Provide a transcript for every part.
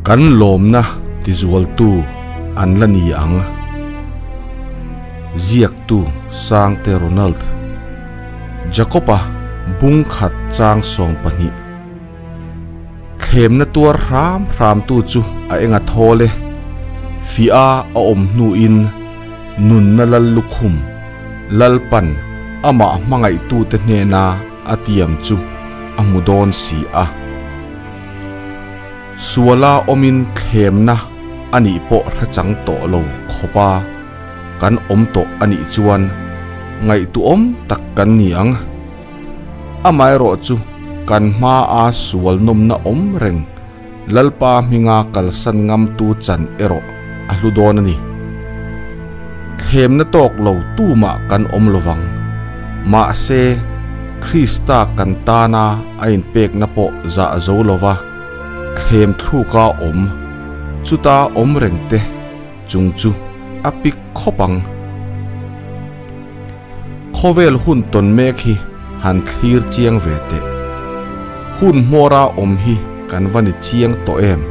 Kan lawmna tizualtu an la ni ang. Ziaktu Sangte Ronald Jacob-a bung khat chang 20. Thlemna tuar hram hramtu chu a enga thawl e. Fiah a awm hnuin nunna lal lukhum Lalpan amah hmangaihtute hnena a tiam chu a hmu dawn si a. Suala awmin thlemna a nih pawh hre chang tawh lo khawpa kan awm tawh a nih chuan ngaihtuahawm tak kan ni ang. Amaherawh chu kan hmaa sual nawmna awm reng Lalpa hminga kalsan ngamtu chan erawh a hlu dawn a ni. Thlemna tawk lo tumah kan awm lovang. Mahse, Krista kan tana a inpekna pawh zah zo lova thlem thluka awm, chuta awm reng te chung chu a pik khawp ang. Khawvel hun tawn mek hi han thlir chiang ve teh. Hun hmawra awm hi kan va ni chiang tawh em?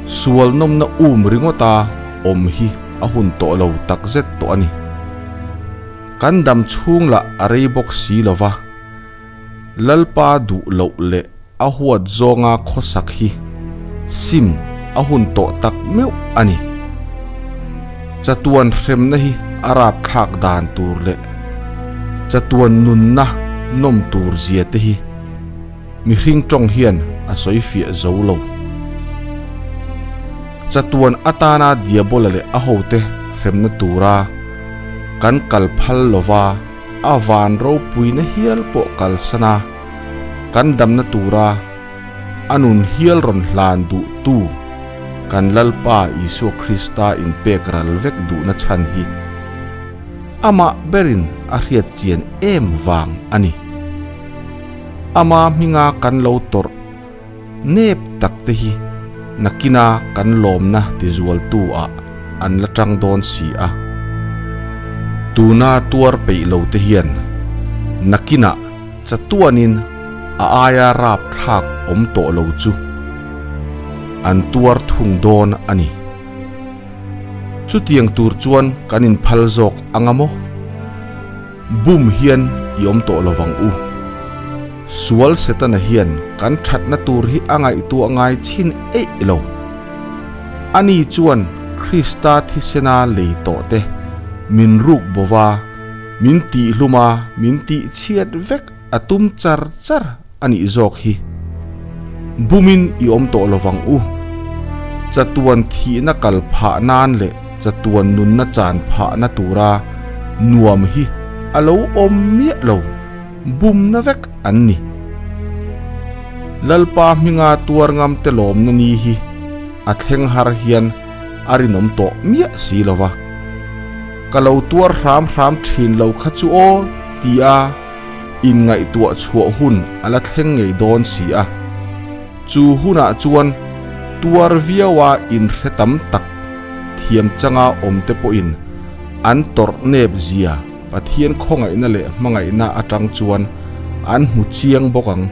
Sual nawmna um ringawta awm hi a hun tawh lo takzet tawh a ni. Kan dam chhung lah a rei bawk si lo va, Lalpa duh loh leh a huat zawnga khawsak hi sim a hun tawh tak meuh a ni. Chatuan hremna hi a rapthlak dan tur leh chatuan nunna nawm tur zia te hi mihring tawng hian a sawi fiah zo lo. Chatuan atana Diabola leh a hote hremna tura kan kal phal lova a van ropuina hial pawh kalsan a, kan damna tura a nun hial rawn hlan duhtu kan Lalpa Isua Krista inpek ral vek duhna chhan hi amah berin a hriat chian em vang a ni. Ama hminga kan lo tawrh nep tak te hi nakina kan lawmna tizualtu ah an la tang dawn si a. Tuna tuar peih lo te hian nakinah chatuanin a aia rapthlak awm tawh lo chu an tuar thung dawn a ni. Chutiang tur chuan kan inphal zawk anga maw? Bum hian i awm tawh lovang u. Sual Setana hian kan thatna tur hi a ngaihtuah ngai chhin eih lo. Ani chuan Krista thisena lei tawh te min ruk bova, min tihhlum a, min tihchhiat vek a tum char char a nih zawk hi. Bumin i awm tawh lovang u. Chatuan thihna kal phah nan leh chatuan nunna chan phahna tura nuam hi a lo awm miah lo, bumna vek an ni. Lalpa hminga tuar ngam te lawmna ni hi a thleng har hian a rinawm tawh miah si lo va. Ka lo tuar hram hram thin lo kha chu aw tia inngaihtuah chhuah hun a la thleng ngei dawn si a. Chu hunah chuan tuar viaua inhre tam tak thiam changa awmte pawhin an tawrh nep zia Pathian khawngaihna leh hmangaihna atang chuan an hmu chiang bawk ang.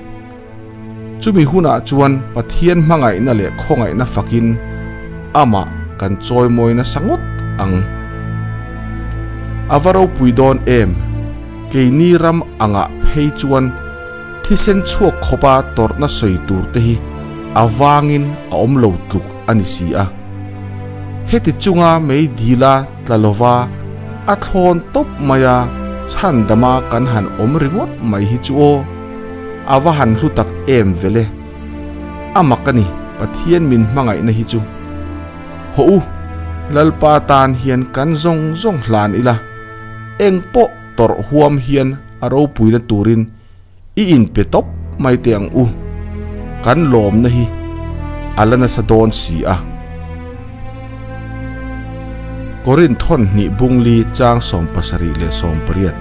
Chumi hunah chuan Pathian hmangaihna leh khawngaihna fakin amah kan chawimawi nasa ngawt ang. A va ropui dawn em? Keini ram angah phei chuan thisen chhuak khawpa tawrhna sawi tur te hi a vangin a awm lo tluk a ni si a. Heti chunga mei dila tla lova a thlawn tawp maia chhandama kan han awm ringawt mai hi chu aw. A va han hlu tak em vele. A mak a ni, Pathian min hmangaihna hi chu. Hawh u, Lalpa tan hian kan zawng zawng hlan ila, eng pawh tawrh huam hian a ropuina turin i inpe tawp mai teh ang u. Kan lawmna hi a la nasa dawn si a. Korinth thawn hnih bungli chang 78.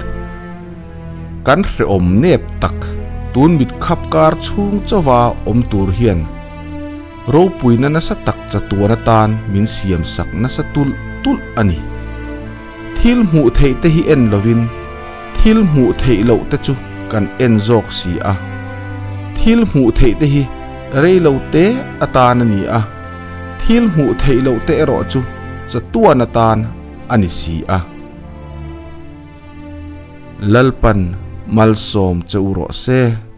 Kan hrehawm nep tak tun mit khap kar chhung chauva awm tur hian ropuina nasa tak chatuan atan min siam sak nasa tulh tulh a ni. Thil hmuh theih te hi en lovin thil hmuh theih loh te chu kan en zawk si a. Thil hmuh theih te hi rei lo te atan a ni a, thil hmuh theih loh te erawh chu chatuan atan a ni si a. Lalpan malsawm che u rawh se.